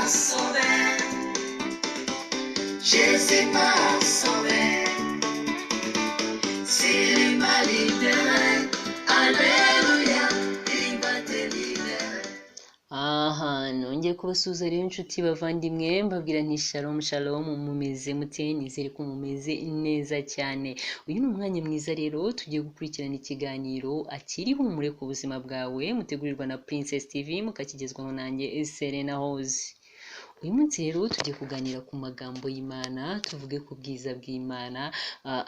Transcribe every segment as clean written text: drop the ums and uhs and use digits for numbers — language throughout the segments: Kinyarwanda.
m'a sauvé. Jésus m'a sauvé. S'il m'a libéré, Alléluia, il va te libérer. Aha nongeye kubasuhuza rero inshuti bavandimwe, mbabwira nti shalom shalom, mumeze mute? Nizere ko mumeze neza cyane. Uyu ni umwanya mwiza rero tugiye gukurikirana ikiganiro Akira Ihumure ku buzima bwawe, mutegurirwa na Princess TV, mukakigezwaho nanjye Serena Hoze. Uyu munsi rero tugiye kuganira ku magambo y'Imana, tuvuge ku bwiza bw'Imana,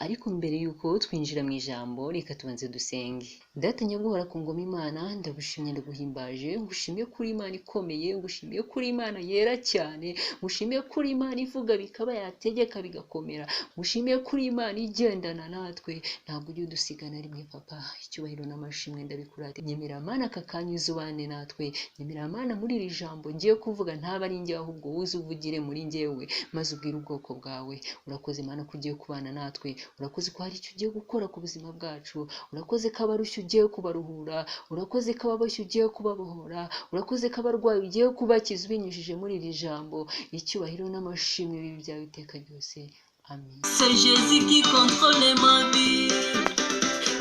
ariko mbere y'uko twinjira mu ijambo reka tubanze dusenge. Data nyaguhora ku ngoma Imana, ndagushimye, ndaguhimbaje, ngushimiye kuri Imana ikomeye, ngushimiye kuri Imana yera cyane, ngushimiye kuri Imana ivuga bikaba, yategeka bigakomera, ngushimiye kuri Imana igendana natwe, ntabwo ujya udusiga na rimwe papa. Icyubahiro n'amashimwe ndabikurate. Nyemera Mana aka kanya uzubane natwe, nyemera Mana muri iri jambo ngiye kuvuga ntaba ari njye ahubwo uze uvugire muri njyewe, maze ubwire ubwoko bwawe. Urakoze Mana ko ugiye kubana natwe, urakoze ko hari icyo ugiye gukora ku buzima bwacu, urakoze ko abarushye ugiye kubaruhura, urakoze ko ababoshye ugiye kubabohora, urakoze ko abarwayi ugiye kubakiza ubinyujije muri iri jambo. Icyubahiro n'amashimwe bibi byawe iteka ryose. Amen. C'est Jésus qui contrôle ma vie.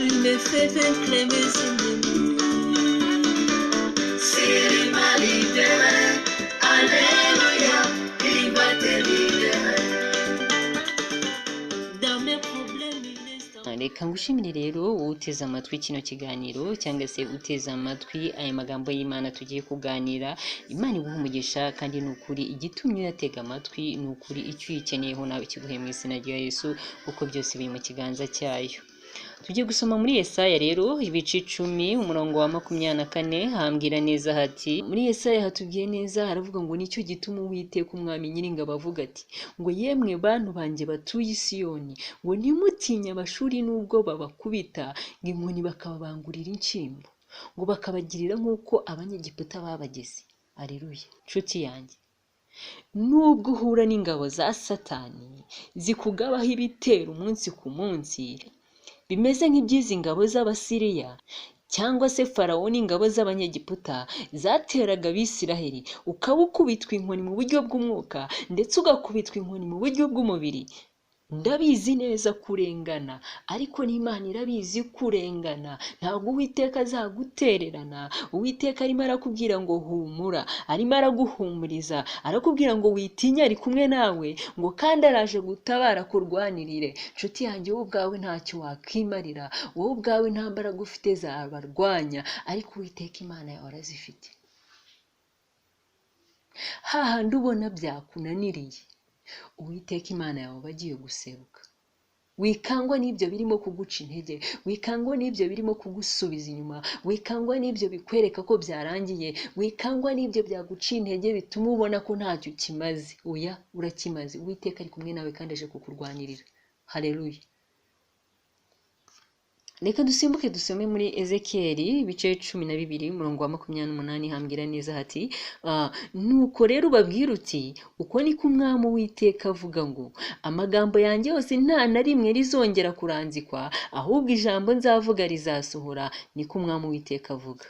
Il me fait vaincre mes ennemis. S'il m'a libéré, Alléluia, il va te libérer. Dans mes problèmes, il est en Reka ngushimire rero wowe uteze amatwi kino kiganiro, cyangwa se uteze amatwi aya magambo y'Imana tugiye kuganira. Imana iguhe umugisha, kandi ni ukuri igitumye uyatega amatwi, ni ukuri icyo uyikeneyeho nawe ikiguhe mu izina rya Yesu, kuko byose biri mu kiganza cyayo. Tugiye gusoma muri Yesaya rero ibice 10 umurongo wa 24, hambwira neza hati, muri Yesaya hatubwiye neza haravuga ngo nicyo gituma Uwiteka Umwami Nyiringabo avuga ati ngo yemwe bantu banjye batuye i Siyoni, ngo ntimutinye Abashuri nubwo babakubita, ngo inkoni bakababangurira inshyimbo, ngo bakabagirira nk'uko Abanyegiputa babageze. Aleluya. Nshuti yanjye, nubwo uhura n'ingabo za Satani zikugabaho ibitero umunsi ku munsi, bimeze nk'iby'izi ngabo z'Abasiriya cyangwa se Farawo n'ingabo z'Abanyegiputa zateraga Abisiraheli, ukaba ukubitwa inkoni mu buryo bw'umwuka ndetse ugakubitwa inkoni mu buryo bw'umubiri. Ndabizi neza kurengana, ariko n'Imana irabizi kurengana. Ntabwo Uwiteka azagutererana. Uwiteka arimo arakubwira ngo humura, arimo araguhumuriza, arakubwira ngo witinya, ari kumwe nawe, ngo kandi araje gutabara kurwanirire. Nshuti yanjye, wowe ubwawe ntacyo wakimarira, wowe ubwawe nta mbaraga ufite zabarwanya, ariko Uwiteka Imana yawe arazifite. Hahandi ubona byakunaniriye, Uwiteka Imana yawe aba agiye guseruka. Wikangwa n'ibyo birimo kuguca intege, wikangwa n'ibyo birimo kugusubiza inyuma, wikangwa n'ibyo bikwereka ko byarangiye, wikangwa n'ibyo byaguca intege bituma ubona ko ntacyo ukimaze. Oya, urakimaze. Uwiteka ari kumwe nawe kandi aje kukurwanirira. Haleluya. Reka dusimbuke dusome muri Ezekiyeli ibice 12 umurongo wa 28, hambwira neza hati, nuko rero ubabwira uti uko niko Umwami Uwiteka avuga ngo amagambo yanjye yose nta na rimwe rizongera kuranzikwa, ahubwo ijambo nzavuga rizasohora, niko Umwami Uwiteka avuga.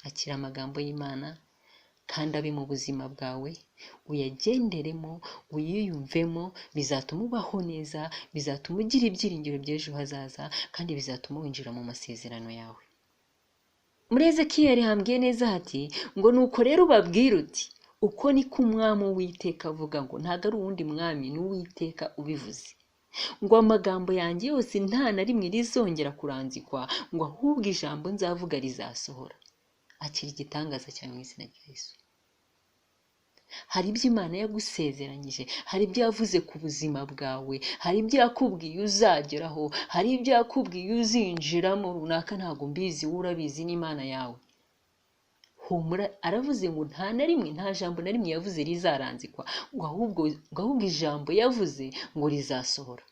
Akira amagambo y'Imana kandi abe mu buzima bwawe, uyagenderemo, uyiyumvemo, bizatuma ubaho neza, bizatuma ugira ibyiringiro by'ejo hazaza, kandi bizatuma winjira mu masezerano yawe. Muri Ezekiyeli hambwiye neza hati ngo nuko rero ubabwira uti uko niko Umwami Uwiteka avuga ngo ntabwo ari uwundi mwami, ni Uwiteka ubivuze, ngo amagambo yanjye yose nta na rimwe rizongera kuranzikwa, ngo ahubwo ijambo nzavuga rizasohora. Akira igitangaza cyawe mu izina rya Yesu. Hari ibyo Imana yagusezeranyije, hari ibyo yavuze ku buzima bwawe, hari ibyo yakubwiye uzageraho, hari ibyo yakubwiye uzinjiramo runaka, ntabwo mbizi, wowe urabizi n'Imana yawe. Humura, aravuze ngo nta na rimwe, nta jambo na rimwe yavuze rizaranzikwa, ngo ahubwo ijambo yavuze ngo rizasohora.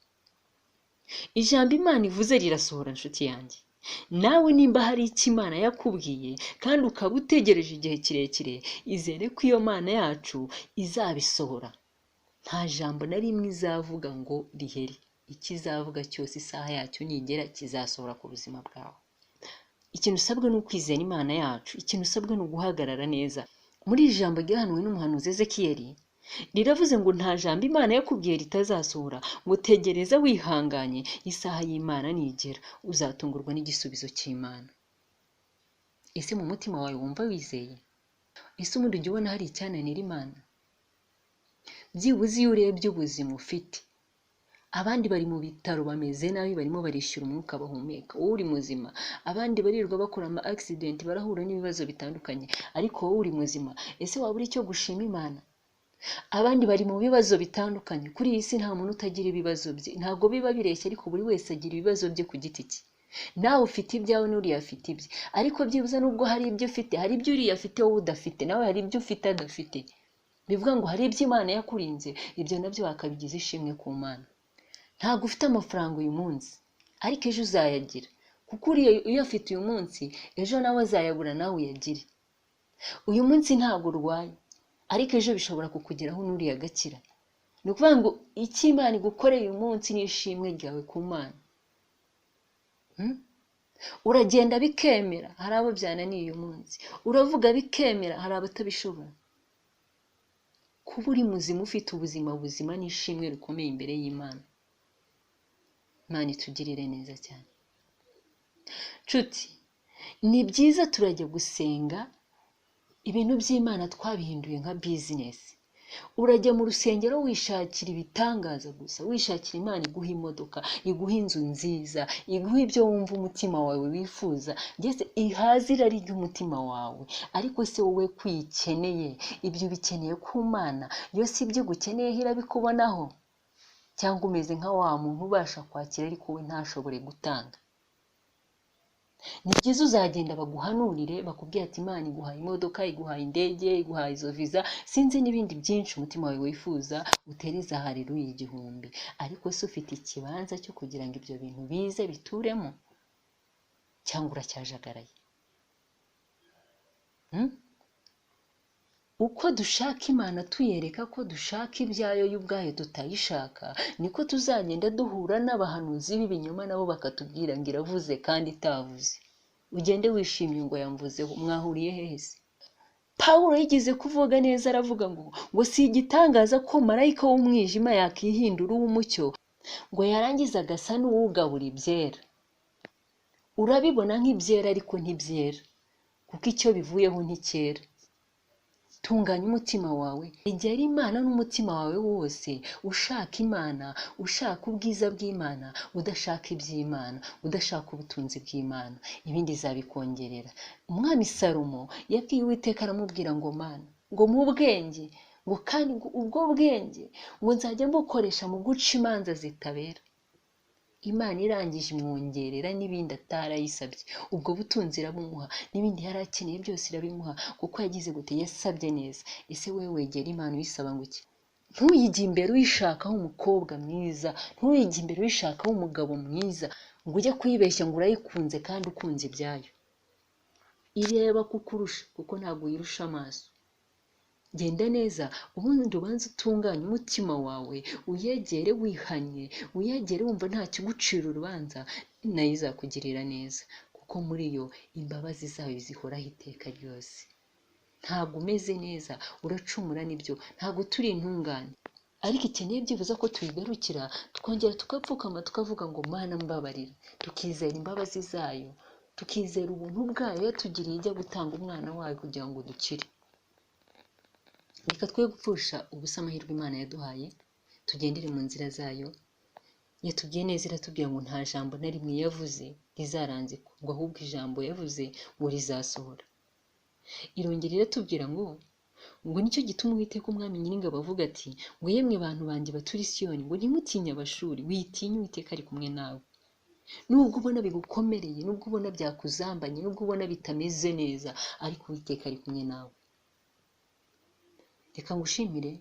Ijambo Imana ivuze rirasohora, nshuti yanjye. Nawe nimba hari icyo Imana yakubwiye kandi ukaba utegereje igihe kirekire, izere ko iyo Mana yacu izabisohora. Nta jambo na rimwe izavuga ngo rihere, icyo izavuga cyose isaha yacyo nigera kizasohora ku buzima bwawe. Ikintu usabwa ni ukwizera Imana yacu, ikintu usabwa ni uguhagarara neza. Muri iri jambo ryahanuwe n'umuhanuzi Ezekiyeli riravuze ngo nta jambo Imana yakubwiye ritazasohora, ngo tegereza wihanganye, isaha y'Imana nigera uzatungurwa n'igisubizo cy'Imana. Ese mu mutima wawe wumva wizeye? Ese ubundi ujya ubona hari icyananira Imana? Byibuze iyo urebye ubuzima ufite, abandi bari mu bitaro bameze nabi, barimo barishyura umwuka bahumeka, wowe uri muzima. Abandi barirwa bakora ama accident, barahura n'ibibazo bitandukanye, ariko wowe uri muzima. Ese waba uri icyo gushima Imana? Abandi bari mu bibazo bitandukanye. Kuri iyi si nta muntu utagira ibibazo bye, ntabwo biba bireshya, ariko buri wese agira ibibazo bye ku giti cye. Nawe ufite ibyawe n'uriya afite ibye, ariko byibuze nubwo hari ibyo ufite, hari ibyo uriya afite wowe udafite, nawe hari ibyo ufite adafite. Bivuga ngo hari ibyo Imana yakurinze, ibyo nabyo wakabigize ishimwe ku Mana. Ntabwo ufite amafaranga uyu munsi, ariko ejo uzayagira, kuko uriya uyafite uyu munsi, ejo nawe azayabura nawe uyagire. Uyu munsi ntabwo urwaye, ariko ejo bishobora kukugeraho n'uriya agakira. Ni ukuvuga ngo icyo Imana igukoreye uyu munsi ni ishimwe ryawe ku Mana. Uragenda bikemera, hari abo byananiye uyu munsi. Uravuga bikemera, hari abatabishobora. Kuba uri muzima ufite ubuzima buzima ni ishimwe rikomeye imbere y'Imana. Imana itugirire neza cyane. Nshuti, ni byiza turajya gusenga, ibintu by'Imana twabihinduye nka bizinesi. Urajya mu rusengero wishakira ibitangaza gusa, wishakira Imana iguha imodoka, iguha inzu nziza, iguha ibyo wumva umutima wawe wifuza, ndetse ihaze irari ry'umutima wawe. Ariko se wowe kwikeneye, ibyo ubikeneye ku Mana, yo si ibyo igukeneyeho irabikubonaho? Cyangwa umeze nka wa muntu ubasha kwakira ariko we ntashobore gutanga? Ni byiza uzagenda baguhanurire, bakubwire ati Imana iguhaye imodoka, iguhaye indege, iguhaye izo viza, sinzi n'ibindi byinshi umutima wawe wifuza, utereza haleluya 1000. Ariko se ufite ikibanza cyo kugira ngo ibyo bintu bize bituremo, cyangwa uracyajagaraye? Uko dushaka Imana tuyereka ko dushaka ibyayo y'ubwayo tutayishaka, niko tuzagenda duhura n'abahanuzi b'ibinyoma, nabo bakatubwira ngo iravuze kandi itavuze. Ugende wishimye ngo yamvuzeho, mwahuriye hehe se? Pawulo yigeze kuvuga neza, aravuga ngo si igitangaza ko marayika w'umwijima yakihindura uw'umucyo, ngo yarangiza agasa n'uwugabura ibyera. Urabibona nk'ibyera ariko ntibyera, kuko icyo bivuyeho nticyera. Tunganya umutima wawe, egera Imana n'umutima wawe wose, ushaka Imana, ushaka ubwiza bw'Imana, udashaka iby'Imana, udashaka ubutunzi bw'Imana, ibindi izabikongerera. Umwami Salomo yabwiye Uwiteka aramubwira ngo Mana, ngo mu bwenge, ngo kandi ubwo bwenge ngo nzajya mbukoresha mu guca imanza zitabera. Imana irangije imwongerera n'ibindi atarayisabye, ubwo butunzi irabumuha, n'ibindi yari akeneye byose irabimuha, kuko yagize gute? Yasabye neza. Ese wowe wegera Imana uyisaba ngo iki? Ntuyijye imbere uyishakaho umukobwa mwiza, ntuyijye imbere uyishakaho umugabo mwiza, ngo ujye kuyibeshya ngo urayikunze kandi ukunze ibyayo. Ireba kukurusha, kuko ntabwo uyirusha amaso. Genda neza, ubundi ubanze utunganye umutima wawe, uyegere wihanye, uyegere wumva nta kigucira urubanza, nayo izakugirira neza, kuko muri yo imbabazi zayo zihoraho iteka ryose. Ntabwo umeze neza, uracumura nibyo, ntabwo turi intungane, ariko ikeneye byibuze ko tuyigarukira, tukongera tugapfukama tukavuga ngo Mana mbabarira, tukizera imbabazi zayo, tukizera ubuntu bwayo yatugiriye ijya gutanga umwana wayo kugira ngo dukire. Reka twe gupfusha ubusa amahirwe Imana yaduhaye, tugendere mu nzira zayo. Yatubwiye neza, iratubwira ngo nta jambo na rimwe yavuze rizaranzikwa, ngo ahubwo ijambo yavuze ngo rizasohora. Irongera iratubwira ngo nicyo gituma Uwiteka Umwami Nyiringabo avuga ati ngo yemwe bantu banjye baturi Siyoni, ngo ntimutinye Abashuri, witinye Uwiteka ari kumwe nawe. Nubwo ubona bigukomereye, nubwo ubona byakuzambanye, nubwo ubona bitameze neza, ariko Uwiteka ari kumwe nawe. Reka ngushimire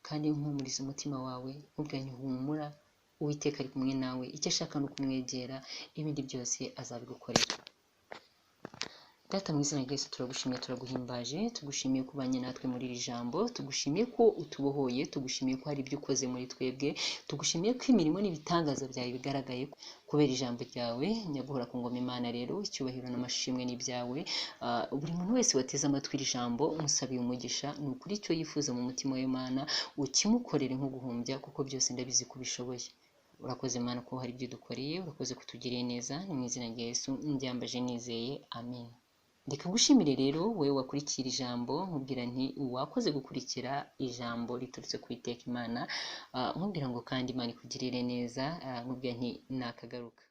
kandi nkuhumurize umutima wawe, nkubwira humura, Uwiteka ari kumwe nawe, icyo ashaka ni ukumwegera, ibindi byose azabigukorera. Data, mu izina rya Yesu turagushimiye, turaguhimbaje, tugushimiye ko ubanye natwe muri iri jambo, tugushimiye ko utubohoye, tugushimiye ko hari ibyo ukoze muri twebwe, tugushimiye ko imirimo n'ibitangaza byawe bigaragaye kubera ijambo ryawe. Nyaguhora ku ngoma Imana rero, icyubahiro n'amashimwe ni ibyawe. Buri muntu wese wateze amatwi iri jambo umusabiye umugisha, ni ukuri icyo yifuza mu mutima w'Imana ukimukorere nko guhumbya, kuko byose ndabizi ko ubishoboye. Urakoze Mana ko hari ibyo udukoreye, urakoze kutugiriye neza, ni mu izina rya Yesu mbyambaje nizeye, amen. Reka ngushimire rero wowe wakurikira ijambo, nkubwira nti wakoze gukurikira ijambo riturutse ku Iteka Imana, nkubwira ngo kandi Imana ikugirire neza, nkubwira nti nakagaruka.